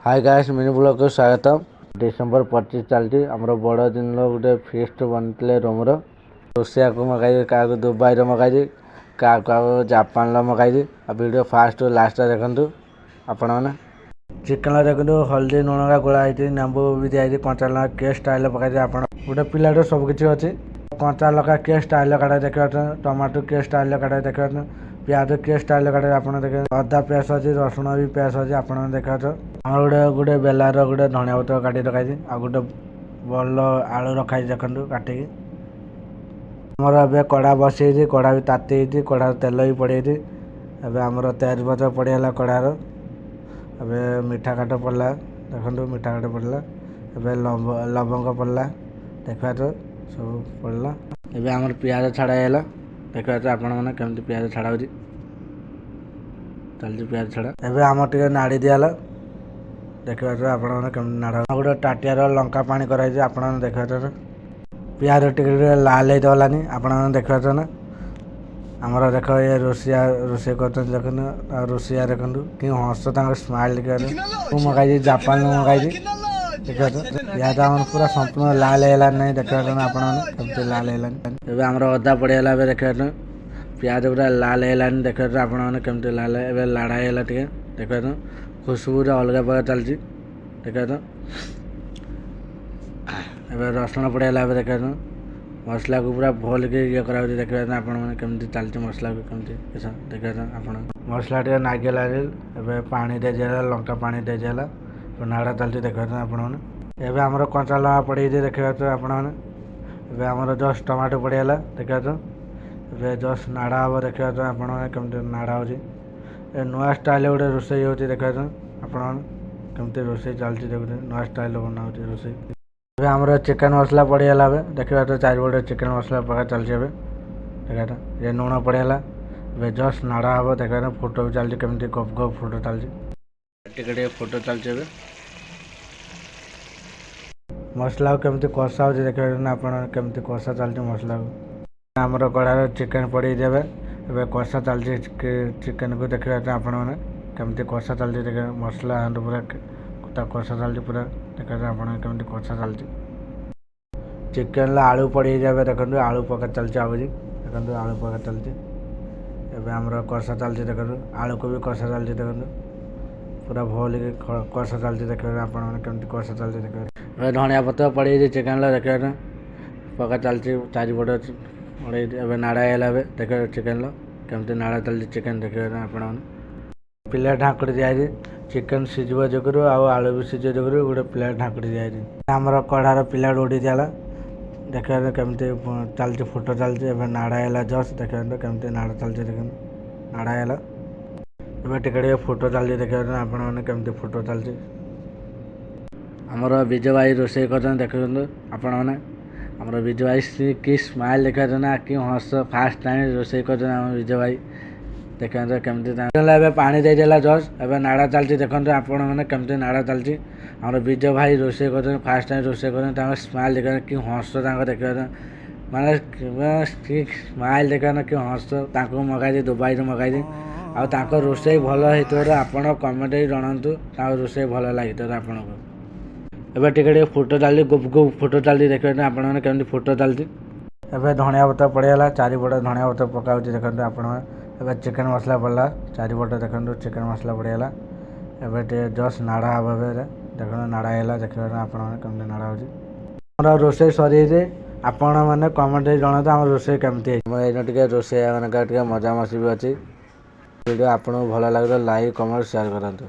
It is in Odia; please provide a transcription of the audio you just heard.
ହାଇ ଗାଇସ୍, ମିନି ବ୍ଲଗ୍କୁ ସ୍ୱାଗତ। ଡିସେମ୍ବର 25 ଚାଲିଛି। ଆମର ବଡ଼ ଦିନର ଗୋଟେ ଫିଷ୍ଟ ବନିଥିଲେ ରୁମ୍ର। ରୋଷେଇଆକୁ ମଗାଇଛି, କାହାକୁ ଦୁବାଇର ମଗାଇଛି, କାହାକୁ କାହାକୁ ଜାପାନର ମଗାଇଛି। ଆଉ ଭିଡ଼ିଓ ଫାଷ୍ଟ ଲାଷ୍ଟ ଦେଖନ୍ତୁ ଆପଣମାନେ। ଚିକେନ୍ ଦେଖନ୍ତୁ, ହଳଦୀ ଲୁଣ ଗୋଳା ହେଇଛି, ଲେମ୍ବୁ ବି ଦିଆହେଇଛି, କଞ୍ଚା ଲଙ୍କା କେ ଷ୍ଟାଇଲ୍ରେ ପକାଇଛି। ଆପଣ ଗୋଟେ ପିଲାଟେ ସବୁ କିଛି ଅଛି। କଞ୍ଚା ଲଙ୍କା କେ ଷ୍ଟାଇଲ୍ରେ କାଟା ଦେଖିପାରୁଛନ୍ତି, ଟମାଟୋ କେ ଷ୍ଟାଇଲ୍ରେ କାଟା ଦେଖିପାରୁଛନ୍ତି, ପିଆଜ କେ ଷ୍ଟାଇଲ୍ରେ କାଟା ଆପଣ ଦେଖିବେ, ଅଦା ପେଷ୍ଟ ଅଛି, ରସୁଣ ବି ପେଷ୍ଟ ଅଛି, ଆପଣ ଦେଖିପାରୁଛନ୍ତି। ଆମର ଗୋଟେ ଗୋଟେ ବେଲାର ଗୋଟେ ଧନିଆ ପତ୍ର କାଟି ରଖାହେଇଛି ଆଉ ଗୋଟେ ଭଲ ଆଳୁ ରଖାହେଇଛି, ଦେଖନ୍ତୁ କାଟିକି। ଆମର ଏବେ କଢ଼ା ବସେଇଛି, କଢ଼ା ବି ତାତି ଯାଇଛି, କଢ଼ାରେ ତେଲ ବି ପଡ଼ିଯାଇଛି। ଏବେ ଆମର ତେଜପତ୍ର ପଡ଼ିଗଲା କଢ଼ାର। ଏବେ ମିଠା କାଟ ପଡ଼ିଲା, ଦେଖନ୍ତୁ, ମିଠା କାଟ ପଡ଼ିଲା। ଏବେ ଲବଙ୍ଗ ପଡ଼ିଲା, ଦେଖିପାରୁଥିବେ, ସବୁ ପଡ଼ିଲା। ଏବେ ଆମର ପିଆଜ ଛାଡ଼ା ହେଇଗଲା। ଦେଖିପାରୁଥିବେ ଆପଣମାନେ କେମିତି ପିଆଜ ଛାଡ଼ା ହେଉଛି, ଚାଲିଛି ପିଆଜ ଛଡ଼ା। ଏବେ ଆମର ଟିକେ ନାଡ଼ି ଦିଆହେଲା। ଦେଖିପାରୁଥିବେ ଆପଣମାନେ କେମିତି ନାଡ଼। ଗୋଟେ ତାଟିଆର ଲଙ୍କା ପାଣି କରାହେଇଛି, ଆପଣମାନେ ଦେଖିପାରୁଥିବେ। ପିଆଜ ଟିକେ ଟିକେ ଲାଲ ହେଇଗଲାନି, ଆପଣମାନେ ଦେଖିପାରୁଥିବେ ନା। ଆମର ଦେଖ, ଏ ରୋଷେଇଆ ରୋଷେଇ କରୁଛନ୍ତି, ଦେଖନ୍ତୁ। ଆଉ ରୋଷେଇଆ ଦେଖନ୍ତୁ କି ହସ, ତାଙ୍କ ସ୍ମାଇଲ୍ ଦେଖିପାରୁଛନ୍ତି। ମୁଁ ମଗାଇଛି, ଜାପାନରୁ ମଗାଇଛି, ଦେଖିପାରୁଛନ୍ତି। ପିଆଜ ଆମର ପୁରା ସମ୍ପୂର୍ଣ୍ଣ ଲାଲ ହେଇଗଲାନି ନାହିଁ, ଦେଖିପାରୁଛନ୍ତି ଆପଣମାନେ କେମିତି ଲାଲ ହେଇଗଲାନି। ଏବେ ଆମର ଅଦା ପଡ଼ିଗଲା। ଏବେ ଦେଖିପାରୁଛନ୍ତି, ପିଆଜ ପୁରା ଲାଲ ହେଇଗଲାନି, ଦେଖିପାରୁଛନ୍ତି ଆପଣମାନେ କେମିତି ଲାଲ। ଏବେ ଲାଢ଼ା ହେଇଗଲା ଟିକେ, ଦେଖିପାରୁଛନ୍ତି। ଖୁସବୁରେ ଅଲଗା ପ୍ରକାର ଚାଲିଛି, ଦେଖିପାରୁଛନ୍ତି। ଏବେ ରସୁଣ ପଡ଼ିଗଲା। ଏବେ ଦେଖିପାରୁଛନ୍ତି, ମସଲାକୁ ପୁରା ଭଲକି ଇଏ କରାହେଉଛି। ଦେଖିପାରୁଛନ୍ତି ଆପଣମାନେ କେମିତି ଚାଲିଛି, ମସଲାକୁ କେମିତି ଦେଖିପାରୁଛନ୍ତି ଆପଣ। ମସଲା ଟିକେ ନାଗିଗଲାଣି। ଏବେ ପାଣି ଦେଇଦିଆହେଲା, ଲଙ୍କା ପାଣି ଦେଇଦିଆହେଲା। ନାଡ଼ା ଚାଲିଛି, ଦେଖିପାରୁଛନ୍ତି ଆପଣମାନେ। ଏବେ ଆମର କଞ୍ଚା ଲଙ୍କା ପଡ଼ିଯାଇଛି, ଦେଖିପାରୁଥିବେ ଆପଣମାନେ। ଏବେ ଆମର ଜଷ୍ଟ ଟମାଟୋ ପଡ଼ିଗଲା, ଦେଖିପାରୁଛନ୍ତି। ଏବେ ଜଷ୍ଟ ନାଡ଼ା ହେବ। ଦେଖିପାରୁଥିବେ ଆପଣମାନେ କେମିତି ନାଡ଼ା ହେଉଛି। ଏ ନୂଆ ଷ୍ଟାଇଲ୍ରେ ଗୋଟେ ରୋଷେଇ ହେଉଛି। ଦେଖିପାରୁଛନ୍ତି ଆପଣମାନେ କେମିତି ରୋଷେଇ ଚାଲିଛି, ଦେଖୁଛନ୍ତି, ନୂଆ ଷ୍ଟାଇଲ୍ରେ ବନା ହେଉଛି ରୋଷେଇ। ଏବେ ଆମର ଚିକେନ୍ ମସଲା ପଡ଼ିଗଲା। ଏବେ ଦେଖିପାରୁଥିବେ, ଚାରିପଟେ ଚିକେନ୍ ମସଲା ପକା ଚାଲିଛି ଏବେ। ଦେଖିପାରୁଥିବେ, ଏ ଲୁଣ ପଡ଼ିଗଲା। ଏବେ ଜଷ୍ଟ ନାଡ଼ା ହେବ। ଦେଖିପାରୁଥିବେ, ଫୁଟ ବି ଚାଲିଛି, କେମିତି ଗପ ଗପ ଫୁଟ ଚାଲିଛି। ଟିକେ ଟିକେ ଫୁଟ ଚାଲିଛି। ଏବେ ମସଲାକୁ କେମିତି କଷା ହେଉଛି, ଦେଖିପାରୁଛନ୍ତି ଆପଣ, କେମିତି କଷା ଚାଲିଛି ମସଲାକୁ। ଆମର କଢ଼ାରେ ଚିକେନ୍ ପଡ଼ିଯାଇଛି। ଏବେ ଏବେ କଷା ଚାଲିଛି ଚିକେନ୍କୁ। ଦେଖିପାରୁଥିବେ ଆପଣମାନେ କେମିତି କଷା ଚାଲିଛି। ଦେଖ, ମସଲା ପୁରା ତା କଷା ଚାଲିଛି ପୁରା। ଦେଖିପାରୁଥିବେ ଆପଣ କେମିତି କଷା ଚାଲିଛି। ଚିକେନ୍ରେ ଆଳୁ ପଡ଼ିଯାଇଛି। ଏବେ ଦେଖନ୍ତୁ, ଆଳୁ ପକା ଚାଲିଛି ଆହୁରି। ଦେଖନ୍ତୁ, ଆଳୁ ପକା ଚାଲିଛି। ଏବେ ଆମର କଷା ଚାଲିଛି, ଦେଖନ୍ତୁ। ଆଳୁକୁ ବି କଷା ଚାଲିଛି, ଦେଖନ୍ତୁ, ପୁରା ଭଲକି କଷା ଚାଲିଛି। ଦେଖିବେ ଆପଣମାନେ କେମିତି କଷା ଚାଲିଛି, ଦେଖିବେ। ଏବେ ଧନିଆ ପତ୍ର ପଡ଼ିଯାଇଛି ଚିକେନ୍ରେ, ଦେଖିବେ, ପକା ଚାଲିଛି ଚାରିପଟେ ପଡ଼େଇ। ଏବେ ନାଡ଼ା ହେଇଗଲା। ଏବେ ଦେଖିବେ, ଚିକେନ୍ର କେମିତି ନାଡ଼ା ଚାଲିଛି ଚିକେନ୍, ଦେଖିବେ ଆପଣମାନେ। ପ୍ଲେଟ୍ ଢାଙ୍କୁଡ଼ି ଦିଆହେଇଛି। ଚିକେନ୍ ସିଝିବ ଯୋଗୁରୁ ଆଉ ଆଳୁ ବି ସିଝିବ ଯୋଗୁରୁ ଗୋଟେ ପ୍ଲେଟ୍ ଢାଙ୍କୁଡ଼ି ଦିଆହେଇଛି। ଆମର କଢ଼ାର ପ୍ଲେଟ୍ ଉଡ଼ି ଦିଆହେଲା। ଦେଖିବା କେମିତି ଚାଲିଛି, ଫୁଟ ଚାଲିଛି। ଏବେ ନାଡ଼ା ହେଲା ଜଷ୍ଟ। ଦେଖିବା କେମିତି ନାଡ଼ା ଚାଲିଛି, ଦେଖନ୍ତୁ, ନାଡ଼ା ହେଲା। ଏବେ ଟିକେ ଟିକେ ଫୁଟ ଚାଲିଛି। ଦେଖିବା ଆପଣମାନେ କେମିତି ଫୁଟ ଚାଲିଛି। ଆମର ବିଜୟ ଭାଇ ରୋଷେଇ କରୁଛନ୍ତି, ଦେଖନ୍ତୁ ଆପଣମାନେ। ଆମର ବିଜୟ ଭାଇ କି ସ୍ମାଇଲ୍ ଦେଖିପାରୁଛନ୍ତି ନା, କି ହସ। ଫାଷ୍ଟ ଟାଇମ୍ ରୋଷେଇ କରୁଛନ୍ତି ଆମ ବିଜୟ ଭାଇ। ଦେଖନ୍ତୁ କେମିତି ଏବେ ପାଣି ଦେଇଦେଲା ଜଷ୍ଟ। ଏବେ ନାଡ଼ା ଚାଲିଛି। ଦେଖନ୍ତୁ ଆପଣମାନେ କେମିତି ନାଡ଼ା ଚାଲିଛି। ଆମର ବିଜୟ ଭାଇ ରୋଷେଇ କରୁଛନ୍ତି, ଫାଷ୍ଟ ଟାଇମ୍ ରୋଷେଇ କରୁଛନ୍ତି। ତାଙ୍କ ସ୍ମାଇଲ୍ ଦେଖିବା, କି ହସ ତାଙ୍କ ଦେଖିବା, ମାନେ କି ସ୍ମାଇଲ୍ ଦେଖିବା ନା, କି ହସ। ତାଙ୍କୁ ମଗାଇଛି, ଦୁବାଇରୁ ମଗାଇଛି। ଆଉ ତାଙ୍କ ରୋଷେଇ ଭଲ ହେଇଥିବାରୁ ଆପଣ କମେଣ୍ଟ ଜଣାନ୍ତୁ, ତାଙ୍କ ରୋଷେଇ ଭଲ ଲାଗିଥିବାରୁ ଆପଣଙ୍କୁ। ଏବେ ଟିକେ ଟିକେ ଫୁଟ ଚାଲିଛି, ଗୁପ ଗୁପ ଫୁଟ ଚାଲିଛି। ଦେଖିବେ ଆପଣମାନେ କେମିତି ଫୁଟ ଚାଲିଛି। ଏବେ ଧନିଆ ପତ୍ର ପଡ଼ିଗଲା, ଚାରିପଟେ ଧନିଆ ପତ୍ର ପକାଉଛି, ଦେଖନ୍ତୁ ଆପଣମାନେ। ଏବେ ଚିକେନ୍ ମସଲା ପଡ଼ିଲା ଚାରିପଟେ, ଦେଖନ୍ତୁ, ଚିକେନ୍ ମସଲା ପଡ଼ିଗଲା। ଏବେ ଟିକେ ଜଷ୍ଟ ନାଡ଼ା ହେବ। ଏବେ ଦେଖନ୍ତୁ, ନାଡ଼ା ହେଇଗଲା। ଦେଖିବେ ଆପଣମାନେ କେମିତି ନାଡ଼ା ହେଉଛି। ଆମର ରୋଷେଇ ସରିଯାଇଛି। ଆପଣମାନେ କମେଣ୍ଟ ଜଣାନ୍ତୁ ଆମ ରୋଷେଇ କେମିତି ହେଇଛି। ଆମର ଏଇନା ଟିକେ ରୋଷେଇଆ ମାନଙ୍କର ଟିକେ ମଜାମସ୍ତି ବି ଅଛି। ଭିଡ଼ିଓ ଆପଣଙ୍କୁ ଭଲ ଲାଗିଲେ ଲାଇକ୍, କମେଣ୍ଟ, ସେୟାର କରନ୍ତୁ।